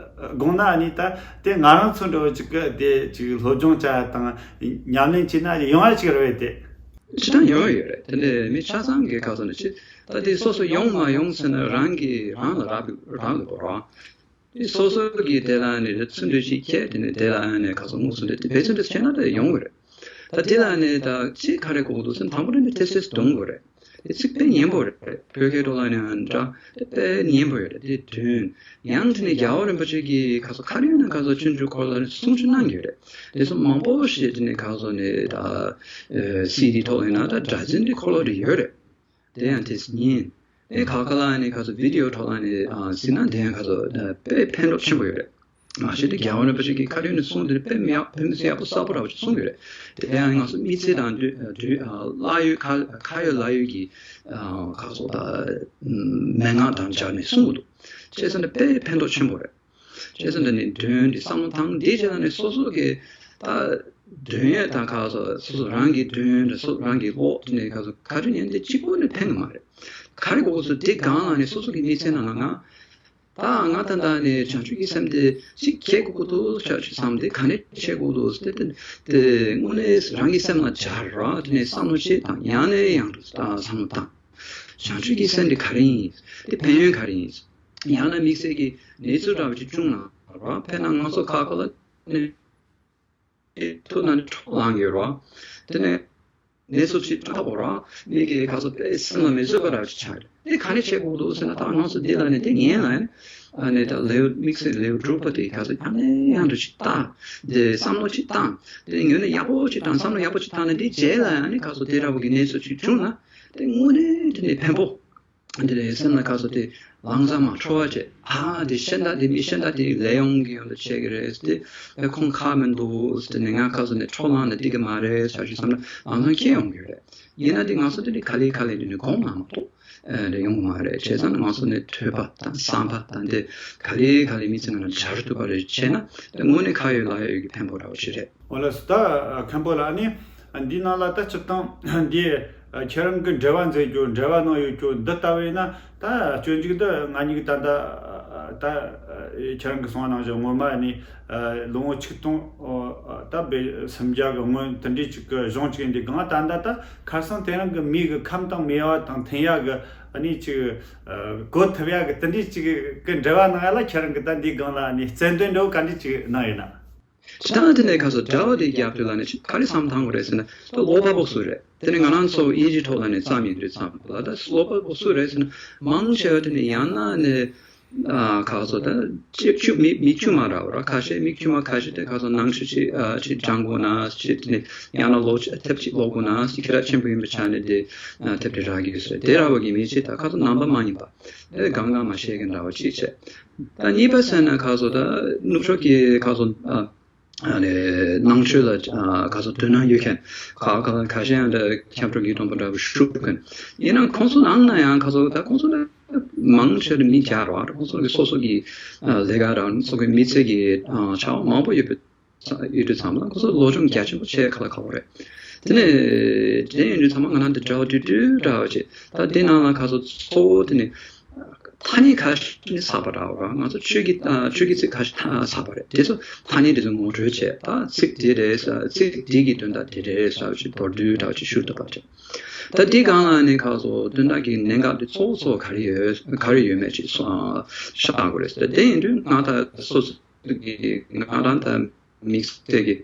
དགོངས་ན་ནི་ད་དེ་ང་རང་ཚོ་འདྲ་བོ་ཅིག་གི་དེ་ཅིག་སློབ་སྦྱོང་བྱ་དང་ཉམས་ལེན་བྱས་ན་ཡོང་བ་ཅིག་རེད་དེ། ཅི་ལྟར་ཡོང་ཡོད་རེད། དེ་འདྲའི་མི་ཆ་ཚང་གི་ཁ་སོ་ནས་ཅི་ད་དེ་སོ་སོ་ཡོང་མ་ཡོང་ཟེར་ན་རང་གི་རང་ལ་རག་རག་ལ་གོ་རང་། དེ་སོ་སོ་གི་དེ་ལ་ནི་ཚུར་འདོད་ཅིག་ཁྱེར། དེ་ནས་དེ་ལ་ནི་ཁ་སོ་དངོས་སུ་འདོད་དེ་བེད་སྤྱོད་འདོད་བྱས་ན་དེ་ཡོང་གི་རེད། ད་དེ་ལ་ནི་ད་ཅི་ག་རེ་དགོས་འདུག་ཟེར་ན། དང་པོ་དེ་ནི་ཏོག་ཙམ་འདོན་དགོས་རེད། དེ་ཚིག་དཔེ་སྙན་པོ་རེད། བོད་སྐད་ཐོག་ལ་ནི་འདྲ་དེ་དཔེ་སྙན་པོ་ཡོད་རེད། དེ་འདོན་ཡང་དེ་ནི་རྒྱལ་བ་རིན་པོ་ཆེ་གིས་ཁ་སོ་ག་རེ་ཡིན་ན་ཁ་སོ་ཆུང་ཆུང་སྐོར་ལ་ནི་གསུང་ཆོས་གནང་གི་ཡོད་རེད། དེ་ཚོ་མང་པོ་ཞིག་དེ་ནི་ཁ་སོ་ནི་ད་སི་ཌི་ཐོག་ཡིན་ན་ད་སྒྲ་འཛིན་དེ་འཁོར་ལོ་རེ་ཡོད་རེད། དེ་ཡང་དེ་ཉིན། ཨེ་ཁ་ཁ་ལ་ནི་ཁ་སོ་བི་ཌི་ཡོ་ཐོག་ལ་ནི་ཨ་གཟིགས་ན་དེ་ཡང་ཁ་སོ་དཔེ་ཕན་ཐོགས་ཆེན་པོ་ཡོད་རེད། མ་གཞི་དེ་རྒྱལ་བ་རིན་པོ་ཆེ་གིས་ག་རེ་ནས་གསུངས་དེ་དཔེ་མི་ཡག་དཔེ་མི་སྲིད་ཡག་པོ་གསལ་པོ་འདྲ་བོ་ཅིག་གསུངས་ཡོད་རེད། དེ་ཡང་ང་ཚོ་མི་ཚེ་དང་དུས་དུས་ཨ་བླ་གཡོ་ཁ་ཁ་ཡོད་ལག་ཡོད་ཀྱི་ཨ་ཁ་སོ་ད་མན་ངག་དང་སྦྱར་ནས་གསུང་གི་འདུག། བྱས་ཙང་དེ་དཔེ་ཕན་ཐོགས་ཆེན་པོ་རེད། བྱས་ཙང་འདི་ནི་འདོན་འདི་བསམ་བློ་བཏང་འདི་བྱས་ན་ནི་སོ་སོ་གི་ད་འདོན་ཡས་དང་ཁ་སོ་སོ་སོ་རང་གི་འདོན་འདི་སོ་རང་གི་ཀློག་འདི་ནི་ཁ་སོ་ག་རེ་ཉན་འདི་གཅིག་པོ་ནི་ཕན་གི་མ་རེད། ག་རེ་དགོས་སོ་འདི་སྒང་ལ་ནི་སོ་སོ་གི་མི་ཚེ་ནང་ལ་ང་ད་ང་ད་ད་ནི་བྱང་ཆུབ་ཀྱི་སེམས་འདི་གཅིག་ཁྱེད་དགོས་ཀྱི་འདུག་ཆ་ཆུ་བསམ་འདི་ག་ནས་ཁྱེད་དགོས་འདུག་ཟེར་ཏེ་དེ་དངོས་གནས་རང་གི་སེམས་ལ་སྦྱར་ར། དེ་ནས་བསམ་བློ་བྱེད་དང་ཡང་ནས་ཡང་དུ་ད་བསམ་བློ་བཏང་། བྱང་ཆུབ་ཀྱི་སེམས་འདི་ག་རེ་ཡིན། དེ་ཕན་ཡོན་ག་རེ་ཡིན། ཡང་ན་དམིགས་བསལ་གྱི་གནས་ཚུལ་འདྲ་བ་ཅིག་བྱུང་ན་ར། དཔེར་ན་ང་ཚོ་ཁ་ཁ་ལ་ནས་ཐུག་ན་ནི་ཁྲོ་ལངས་ཡོད་ར། དེ་ནས་གནས་ཚུལ་ཅིག་འདྲ་བོ་ར། མི་གི་ཁ་ཚོ་དཔེ་སེམས་ལ་མི་བཟོད་པ་འདྲ་བ་ཅིག་ཆགས་ཡོད། དེ་ག་ནས་བྱེད་དགོས་འདུག་ཟེར་ན། ད་ང་ཚོ་འདི་ལ་ནི་དེ་ངན་ལ་ཡིན། ཨ་ནི་ད་ལེའུ་དམིགས་བསལ་ལེའུ་དྲུག་པ་དེ་ག་ཚོད་ཡང་ནས་ཡང་དུ་ཅིག་བལྟ། དེ་བསམ་བློ་ཅིག་བཏང་། དེ་ངོས་ནས་ཡག་པོ་ཅིག་བཏང་། བསམ་བློ་ཡག་པོ་ཅིག་བཏང་ནས་དེ་རྗེས་ལ་ཨ་ནི་ག་ཚོད་དེ་འདྲ་བོ་གི་གནས་ཚུལ་ཅིག་བྱུང་ན་དེ་དངོས་གནས་དེ་ནས་ཕན་པོ། དེ་ནས་སེམས་ལ་ག་ཚོད་དེ་ལང་ཚང་མ་འཕྲོ་བ་བྱེད། ཨ་དེ་གཞན་དག་དེ་མི་གཞན་དག་དེ་ལས་ཡོང་གི་ཡོད་ལ་བྱེད་ཀྱི་རེད་དེ། ཁོང་ཁག་མི་འདུག་དེ་ནས་ང་ག་ཚོད་ནས་འཕྲོ་བླངས་ནས་བསྡད་ཀྱི་མ་རེད་ཟེར་ཞིག་བསམ་ན་ལང་ཚང་ཁྱེད་ཡོང་གི་རེད། ཡིན་ན་དེ་ང་ཚོ་དེ་ནི་ག་ལེ་ག་ལེ་དེ་ནི་གོང་ལ་མ་གཏོགས་ཨེ་རེ་ཡོང་གི་མ་རེད། བྱས་ཙང་ང་ཚོ་ནི་ཐོས་པ་དང་བསམ་པ་དང་དེ་ག་ལེ་ག་ལེ་མི་ཚེ་ནང་ལ་སྦྱར་ཐུབ་པ་རེད་བྱས་ན་དེ་དངོས་གནས་ཁ་ཡོད་ལག་ཡོད་ཀྱི་ཕན་པོ་འདྲ་བོ་ཞིག་རེད། འོ་ལགས་སོ། ད་མཁན་པོ་ལགས་ནི་འདིའི་ནང་ལ་ད་སྤྱིར་བཏང་འདི་ཁྱེད་རང་གི་འགྲེལ་བ་མཛད་རྒྱུ་འགྲེལ་བ་གནང་ཡོད་རྒྱུ་འདི་ལྟ་བས་ན། ད་སྤྱོད་འཇུག་འདི་ང་གཉིས་ཀྱི་ད་ལྟ་ད་ཁྱེད་རང་གི་གསུང་བ་ནང་བཞིན་སྔོན་མ་ནི་ལོ་ངོ་ཆིག་སྟོང་ད་བེ་སུམ་བརྒྱ་གི་སྔོན་དེ་འདྲའི་ཅིག་གི་གཞུང་ཅིག་ཡིན་དུས་གང་ད་ལྟ་ད་ཁར་སང་དེ་རིང་གི་མི་གི་ཁམས་དང་མི་དབང་དང་མཐུན་ཡག་གི་ཨ་ནི་ཅིག་གོ་ཐུབ་ཡག་གི་དེ་འདྲའི་ཅིག་གི་འབྲེལ་བ་གནང་ཡ་ལ་ཁྱེད་རང་གི་ད་འདིའི་སྒང་ལ་ཨ་ནི་རྩལ་འདོན་འདྲ་བོ་ག་འདྲ་ཅིག་གནང་ཡོད་ན། ད་དེ་ནས་ཁ་སང་འདྲ་བ་དེ་རྒྱབ་དུས་ལ་ནི་ག་རེ་བསམ་བཏང་དགོས་རེད་ཟེར་ན་ད་ཀློག་པ་པོ་སུ་རེད། དེ་ནི་ང་རང་ཚོ་དབྱིན་ཇིའི་ཐོག་ལ་ནི་བརྩམས་ཡིན་དུས་ཙམ་ལ་ད་ཀློག་པ་པོ་སུ་རེད་ཟེར་ན་མང་ཆེ་བ་དེ་ནི་ཡང་ན་ནི། ཨ་ཁ་སང་ད་ཅིག་ཆུ་མིག་མིག་ཆུ་མ་འདྲ་བོ་ར་ཁ་ཤས་མིག་ཆུ་མ་ཁ་ཤས་དེ་ཁ་སང་ནང་ཆོས་ཅིག་ཨ་ཅིག་སྦྱང་དགོས་ན་ཅིག་དེ་ནས་ཡང་ན་ཀློག་ཅིག་དེབ་ཅིག་ཀློག་དགོས་ན་ཅིག་ཁྱེད་རང་ཆེན་པོ་ཡིན་པའི་ཆ་ནས་དེ་ཨ་དེབ་དེ་རག་གི་ཡོད་ཟེར་དེ་ར་བ་གི་མི་ཅིག་ད་ཁ་སང་ནང་པ་མ་ཡིན་པ་དེ་གང་གང་མ་ཤེས་མཁན་འདྲ་བོ་ཅིག་བྱས། ད་གཉིས་པ་ཟེར་ན་ཁ་སང་ད་ནུབ་ཕྱོགས་ཀྱི་ཁ་སང་ཨ། ཨ་ནི་ནང་ཆོས་ལ་ཨ་ག་ཚོད་དོ་སྣང་ཡོད་མཁན་ཁ་ཁ་ཁ་ཤས་ཡང་འདྲ་ཁྱབ་བསྒྲགས་ཀྱི་སྟོན་པ་འདྲ་བོ་ཞུགས་མཁན་ཡིན་ན་ཁོང་ཚོ་ནང་ན་ཡང་ཁ་སང་ད་ཁོང་ཚོ་ནི་མང་ཆེ་བ་མི་རྒྱ་རེད་བ། ཁོང་ཚོ་གི་སོ་སོ་གི་ཨ་ལས་ཀ་རང་སོ་སོའི་མི་ཚེ་གི་ཨ་བྱ་བ་མང་པོ་ཡོད་པའི་ཡོད་དུས་ཙམ་ལ་ཁོང་ཚོ་སློབ་སྦྱོང་རྒྱ་ཆེན་པོ་བྱེད་ཁ་ལ་ཁ་བོ་རེད། དེ་ནས་དེ་ཡིན་དུས་ཚང་མ་ང་རང་འདི་འདྲ་བ་དུས་དུས་འདྲ་བ་བྱེད་ད་དེ་ནང་ལ་ཁ་སང་གཙོ་བོ་དེ་ནི། ཐ་སྙད་ཁ་ཤས་ནི་གསར་པ་འདྲ་བོ་ར་ང་ཚོ་ཆོས་ཀྱི་ཨ་ཆོས་ཀྱི་ཚིག་ཁ་ཤས་ཐ་གསར་པ་རེད། དེ་ཚོ་ཐ་སྙད་དེ་ཚོ་ངོ་སྤྲོད་བྱས་ད་ཚིག་དེ་རེད་ས་ཚིག་དེ་གི་དོན་དག་དེ་རེད་ས་ཞིག་མདོར་བསྡུས་འདྲ་བོ་ཅིག་ཞུ་ཐུབ་པ་བྱས། ད་དེ་སྒང་ལ་ནི་ཁ་སང་དོན་དག་གི་གནད་འགག་དེ་གཙོ་བོ་གཙོ་བོ་ག་རེ་ཡོད་ག་རེ་ཡོད་མེད་ཅིག་སོ་ཤ་སྟག་དགོས་རེད་ཟེར། དེ་ཡིན་དུས་ང་ད་སོ་སོ་གི་ང་རང་ད་དམིགས་བསལ་གྱི་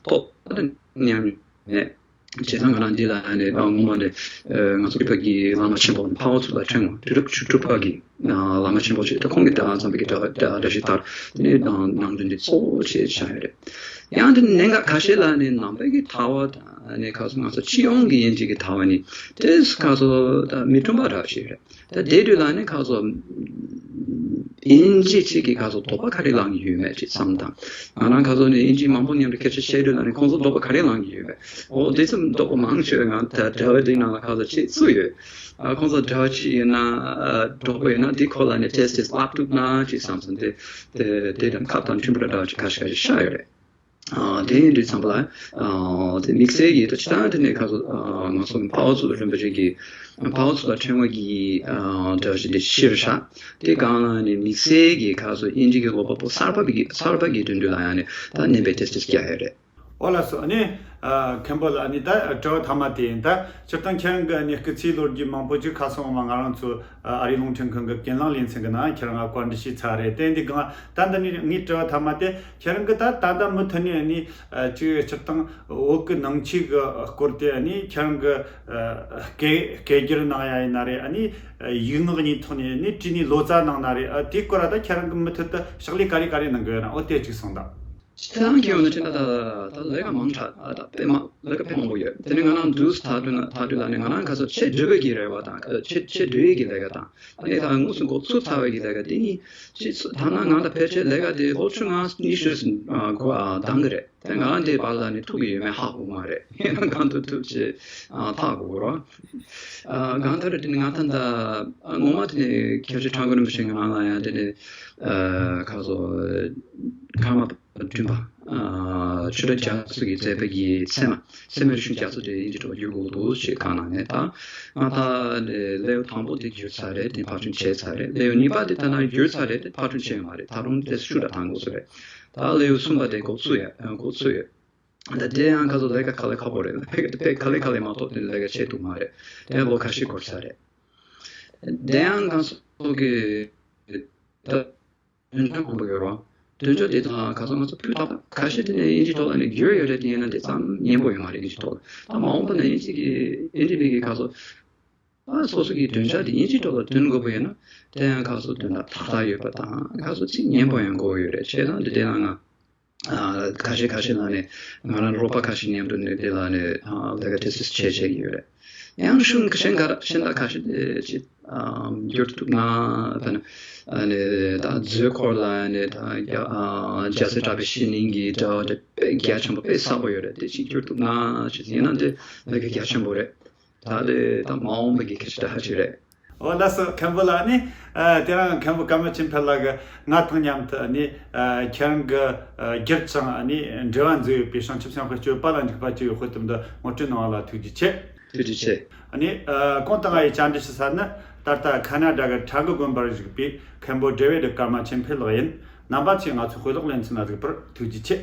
ཐོག་ད་མཉམ་མེད། བྱས་ཙང་ང་རང་འདི་ལ་ནི་སྔོན་མ་ནས་ང་ཚོ་རིག་པ་གི་བླ་མ་ཆེན་པོ་འཕགས་པ་ཚུལ་ལ་ཕྲེང་བ་དུས་རབས་བཅུ་དྲུག་པ་གི་བླ་མ་ཆེན་པོ་ཞིག་ད་ཁོང་གིས་ད་བརྩམས་པའི་གི་འགྲེལ་པ་འདྲ་ཞིག་ལྟར་དེ་ནས་ནང་དོན་འདི་གཙོ་བོ་བྱས་བཞག་ཡོད་རེད། ཡང་དེ་གནད་འགག་ཁ་ཤས་ལ་ནི་ནང་པའི་གི་ལྟ་བ་དང་ནི་ཁ་སང་ང་ཚོ་སྤྱི་ཡོངས་ཀྱི་དབྱིན་ཇི་གི་ལྟ་བ་ནི་དེ་ཁ་སང་ད་མི་མཐུན་པ་འདྲ་ཞིག་རེད། ད་དེ་དུས་ལ་ནི་ཁ་སང་དབྱིན་ཇི་གཅིག་གིས་ཁ་སང་དོགས་པ་ག་རེ་ལངས་ཡོད་མེད་ཅིག་བསམ་དང་། ང་རང་ཁ་སང་ནི་དབྱིན་ཇི་མང་པོ་མཉམ་དུ་སྐད་ཆ་བཤད་དུས་ལ་ནི་ཁོང་ཚོ་དོགས་པ་ག་རེ་ལངས་ཡོད་མེད། འོ་དེ་ཚོ་དོགས་པ་མང་ཆེ་བ་ང་ད་འགྲེལ་པ་འདི་ནང་ལ་ཁ་སང་ཅིག་བཙུགས་ཡོད། ཨ་ཁོང་ཚོ་འགྲེལ་པ་ཅིག་ཡོད་ན་ཨ་དོགས་པ་ཡོད་ན་འདི་ཁོ་ལ་ནི་ཏོག་ཙམ་ལབ་ཐུབ་ན་ཅིག་བསམ་སོང་། དེ་དེ་དེ་དང་ཁ་དང་མཐུན་པ་འདྲ་ཅིག་ཁ་ཤས་ཁ་ཤས་ཤར་ཡོད་རེད། ཨ་དེ་ཡིན་དུས་ཙམ་པ་ལ་ཨ་དེ་དམིགས་བསལ་གྱི་ད་ཅི་ད་དེ་ནས་ཁ་སང་ཨ་ང་ཚོ་འཕགས་པ་ཚུལ་རིན་པོ་ཆེ་གིས་འཕགས་པ་ཚུལ་ལ་ཕྲེང་བ་གི་ཨ་འགྲེལ་བཤད་འདི་ཕྱིར་བཞག་དེ་སྒང་ལ་ནི་དམིགས་བསལ་གྱི་ཁ་སང་དབྱིན་ཇི་གི་ཀློག་པ་པོ་གསར་པ་གི་གསར་པ་གི་དོན་དུ་ལ་ཡང་ནི་ད་བསྣན་པའི་ཏོག་ཙམ་བརྒྱབ་ཡོད་རེད། འོ་ལགས་སོ། ཨ་ནི་ཨ་མཁན་པོ་ལགས་ཨ་ནི་ད་དྲི་བ་ཐ་མ་དེ་ཡིན། ད་སྤྱིར་བཏང་ཁྱེད་རང་གི་ཨ་ནི་སྐུ་ཚེའི་ལོ་རྒྱུས་མང་པོ་ཅིག་ཁ་སང་འོག་མ་ང་རང་ཚོ་ཨ་རིའི་རླུང་འཕྲིན་ཁང་གི་ཀུན་གླེང་ལེ་ཚན་གི་ནང་ཁྱེད་རང་ང་བཀའ་འདྲི་ཞུས་ཚར་རེད། དེ་འདི་གང་ད་འདི་ནི་ངའི་དྲི་བ་ཐ་མ་དེ་ཁྱེད་རང་གི་ད་ད་ལྟ་མུ་མཐུད་ནས་ཨ་ནི་ཨ་ཅིག་སྤྱིར་བཏང་བོད་ཀྱི་ནང་ཆོས་ཀྱི་སྐོར་དེ་ཨ་ནི་ཁྱེད་རང་གི་ཨ་སྐད་སྐད་སྒྱུར་གནང་ཡ་ཡིན་ན་རེད། ཨ་ནི་ཡིག་ངག་གཉིས་ཐོག་ནས་ཨ་ནི་བྲིས་ནས་ལོ་ཙཱ་གནང་ན་རེད། ཨ་དེའི་སྐོར་ལ་ད་ཁྱེད་རང་གི་མུ་མཐུད་དུ་ཕྱག་ལས་ག་རེ་ག་རེ་གནང་གི་ཡོད་ན་འོ་དེ་གཅིག་གསུངས་དང་། ཁྱེད་རང་གིས་འོ་ན་དྲན་ན་ད་ད་ལས་ཀ་མང་དྲགས་ཨ་ད་དཔེ་མ་ལས་ཀ་དཔེ་མང་པོ་ཡོད། དེ་ནས་ང་རང་འདུག་ད་དུས་ན་ད་དུས་ལ་ནི་ང་རང་ཁ་སང་ཆེད་སྒྲུབ་པའི་གི་རེ་བ་དང་ཆེད་ཆེད་སྒྲུབ་ཡས་ཀྱི་ལས་ཀ་དང་ཨ་ནི་ད་དངོས་སུ་འགོ་ཚུགས་ཚར་བའི་གི་ལས་ཀ་དེ་གཉིས་ཅིག་ཚུ་ད་ན་ང་ད་ཕལ་ཆེར་ལས་ཀ་དེ་ལོ་བཅོ་ལྔ་ཉི་ཤུ་ཙམ་འགོ་ཨ་འདང་གི་རེད། དེ་ང་རང་དེའི་བར་ལ་ནི་ཐུག་གི་ཡོད་མེད་ཧ་གོ་མ་རེད། ཡིན་ན་གང་ཐུབ་ཐུབ་ཅིག་ཨ་ཐག་གོ་རོགས། ཨ་གང་ལྟར་དེ་ནི་ང་ད་ད་ཨ་ངོ་མ་དེ་ནི་སྐྱབས་རྗེ་ཁྲ་འགུ་རིན་པོ་ཆེ་ང་རང་ལ་ཡང་དེ་ནི་ཨ་ཁ་སང་ཀརྨ་པ་བདུན་པ། ཨ་ཆོས་གྲྭ་རྒྱ་མཚོ་གི་མཛད་པ་གི་ཚད་མ་ཚད་མའི་རིག་གཞུང་རྒྱ་མཚོ་དེ་ཡིན་གྱི་འགྲོ་བསྒྱུར་དགོས་འདུག་ཅེས་གང་གནང་ནས་ད་ང་ད་ལེའུ་དང་པོ་དེ་བསྒྱུར་ཚར་རེད། དེ་ཕར་ཕྱིན་བྱས་ཚར་རེད། ལེའུ་གཉིས་པ་དེ་ད་ན་བསྒྱུར་ཚར་རེད། དེ་ཕར་ཕྱིན་བྱས་ཡོད་མ་རེད། ད་རུང་དེ་ཤུ་དྲ་བཏང་དགོས་སུ་རེད། ད་ལེའུ་གསུམ་པ་དེ་འགོ་ཚུགས་ཡ་འགོ་ཚུགས་ཡོད། ད་དེ་ཡང་ཁ་སང་ལས་ཀ་ག་ལེ་ཁག་པོ་རེད། ལས་ཀ་དེ་དཔེ་ག་ལེ་ག་ལེ་མ་གཏོགས་དེ་ལས་ཀ་བྱས་འདུག་མ་རེད། དེ་ཡང་ལོ་ཁ་ཤས་འགོར་ཚར་རེད། དེ་ཡང་ཁ་སང་གི་ད། དོན་ཚན་མང་པོ་ཡོད་རེད་བ། དོན་ཚན་དེ་དང་ཁ་སང་ང་ཚོ་སྤུས་དག་པ་ཁ་ཤས་དེ་ནས་དབྱིན་ཇིའི་ཐོག་ལ་ནས་བསྒྱུར་ཡོད་རེད། དེ་ཡིན་ན་དེ་ཙམ་སྙན་པོ་ཡོད་མ་རེད། དབྱིན་ཇིའི་ཐོག་ལ་ད་མ་འོངས་པ་ན་དབྱིན་ཇི་གི་དབྱིན་ཇི་མི་གི་ཁ་སང་ ཨ་སོ་སོ་གི་འདོན་ཆ་དེ་དབྱིན་ཇིའི་ཐོག་ལ་འདོན་དགོས་པ་ཡིན་ན་དེ་ཡང་ཁ་སོ་དོན་དག་ཏག་ཏག་ཡོད་པ་དང་ཁ་སོ་ཚིག་སྙན་པོ་ཡང་དགོས་ཡོད་རེད། བྱས་ཙང་དེ་དེ་ལ་ང་ཨ་ཁ་ཤས་ཁ་ཤས་ལ་ནི་ང་རང་རོགས་པ་ཁ་ཤས་མཉམ་དུ་ནི་དེ་ལ་ནི་ཨ་ལས་ཀ་དེ་སེ་བྱས་བྱས་ཀྱི་ཡོད་རེད། ཡང་གཞན་གཞན་ག་གཞན་དག་ཁ་ཤས་དེ་ཅི་ཨ་འགྱུར་ཐུབ་ན་ད་ནི་ཨ་ནི་ད་མཛོད་ཁོར་ལ་ནི་ད་རྒྱ་ཨ་རྒྱལ་སྲས་གྲགས་པའི་བཤེས་གཉེན་གྱི་འབྲེལ་བ་དེ་དཔེ་རྒྱ་ཆེན་པོ་དཔེ་གསར་པ་ཡོད་རེད། དེ་ཅི་འགྱུར་ཐུབ་ན་ཅི་ཡིན་ན་དེ་ལས་ཀ་རྒྱ་ཆེན་པོ་རེད། ད་ལས་ད་མ་འོངས་པ་གི་སྐད་ཆ་ད་ཧ་ཅིག་རེད། ཨོ་ལགས་སོ། མཁན་པོ་ལགས་ནི་ཨ་དེ་རིང་མཁན་པོ་ཀརྨ་ཆོས་འཕེལ་ལགས་ཀྱིས་ང་དང་མཉམ་དུ་ནི་ཨ་ཁྱེད་རང་གི་ཨ་སྒྱུར་ཅིང་ནི་འགྲེལ་བ་མཛད་ཡོད་པའི་བྱང་ཆུབ་སེམས་དཔའི་སྤྱོད་པ་ལ་འཇུག་པ་ཅེས་པའི་དཔེ་དེབ་འདི་ངོ་སྤྲོད་གནང་བ་ལ་ཐུགས་རྗེ་ཆེ། ཐུགས་རྗེ་ཆེ། ནི་ཨ་གོང་དུ་ང་ཡིས་བཅར་འདྲི་ཞུ་ས་ནི་ད་ལྟ་ཁ་ན་ཌ་གི་ཕྲ་གི་དགོན་པར་བཞུགས་པའི་མཁན་པོ་བགྲེས་པའི་སྡེ་ཀརྨ་ཆོས་འཕེལ་ལགས་ཡིན། རྣམ་པ་ཚོས་ང་ཚོའི་དཔེ་ཀློག་ལེ་ཚན་ལ་གཟིགས་པར་ཐུགས་རྗེ་ཆེ།